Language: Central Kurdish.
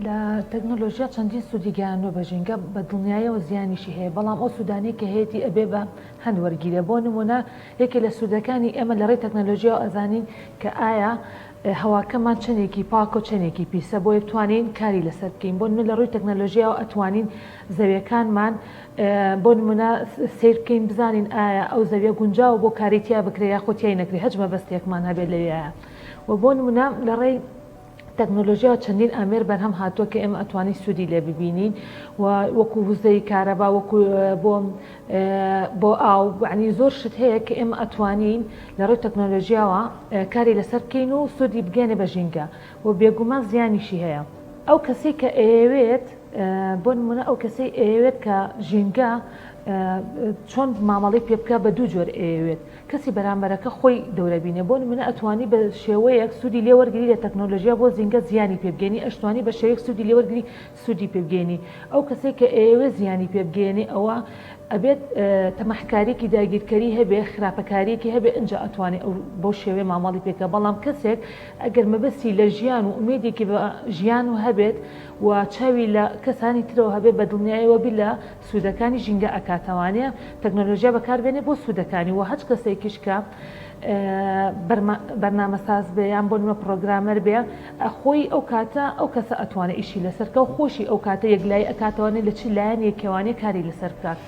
لە تەکنۆلۆژیا چەندین سوودی گەیاندووە بە ژینگە، بە دڵنیایەوە زیانیشی هەیە، بەڵام ئەو سوودانەی کە هەیەتی ئەبێ بە هەند وەرگیرێ. بۆ نموونە یەکێ لە سوودەکانی ئێمە لە ڕێی تەکنەلۆژیاوە ئەزانین کە ئایا هەواکەمان چەندێکی پاکە و چەندێکی پیسە بۆیە بتوانین کاری لەسەر بکەین. بۆ نموونە لە ڕووی تەکنەلۆژیاوە ئەتوانین زەویەکانمان بۆ نموونە سەیر بکەین بزانین ئایا ئەو زەویە گونجاوە بۆ کاری تیا بکرێ یاخود تیای نەکرێ هەچ مەبەستێکمان هەبێت لەوێیە و بۆ نموونە لە ڕێی تەکنۆلۆژیا چەندین ئامێر بەرهەم هاتووە کە ئێمە ئەتوانین سوودی لێ ببینین و وەکو وزەی کارەبا وەکو بۆ بۆ ئاو یعنی زۆر شت هەیە کە ئێمە ئەتوانین لە ڕووی تەکنۆلۆژیاوە کاری لەسەر بکەین و سوودی بگەێنێ بە ژینگە و بێگومان زیانیشی هەیە. ئەو کەسەی کە ئەیەوێت بۆ نمونە ئەو کەسەی ئەیەوێت کە ژینگە چۆن مامەڵەی پێ بکا بە دوو جۆر ئەیەوێت کەسی بەرامبەرەکە خۆی دەورەبینێ بۆ نمونە ئەتوانی بە شێوەیەک سوودی لێ وەرگری لە تەکنۆلۆژیا بۆ زینگە زیانی پێ بگەێنی ئەشتوانی بە شێوەیەک سوودی لێ وەرگری سوودی پێ بگەێنی ئەو کەسەی کە ئەیەوێ زیانی پێ بگەێنی ئەوە ئەبێت تەماحکاریەکی داگیرکەری هەبێ خراپەکاریەکی هەبێ ئنجا ئەتوانێ ئەو بەو شێوەیە مامەڵی پێ کە بەڵام کەسێک ئەگەر مەبەستی لە ژیان و ئومێدێکی بە ژیان و هەبێت و چاوی لە کەسانی ترەوە هەبێت بە دڵنیایەوە بیر لە سوودەکانی ژینگە ئەکاتەوانێ تەکنەلۆژیا بەکار بێنێ بۆ سوودەکانی و هەچ کەسێکیش کە بەرنامەساز بێ یان بۆ نمونە پڕۆگرامەر بێ خۆی ئەو کاتە ئەو کەسە ئەتوانێ ئیشی لەسەر کە و خۆشی ئەو کاتە یەکلایی ئەکاتەوانێ لە چ لایەنێکەوانێ کاری لەسەر بکات.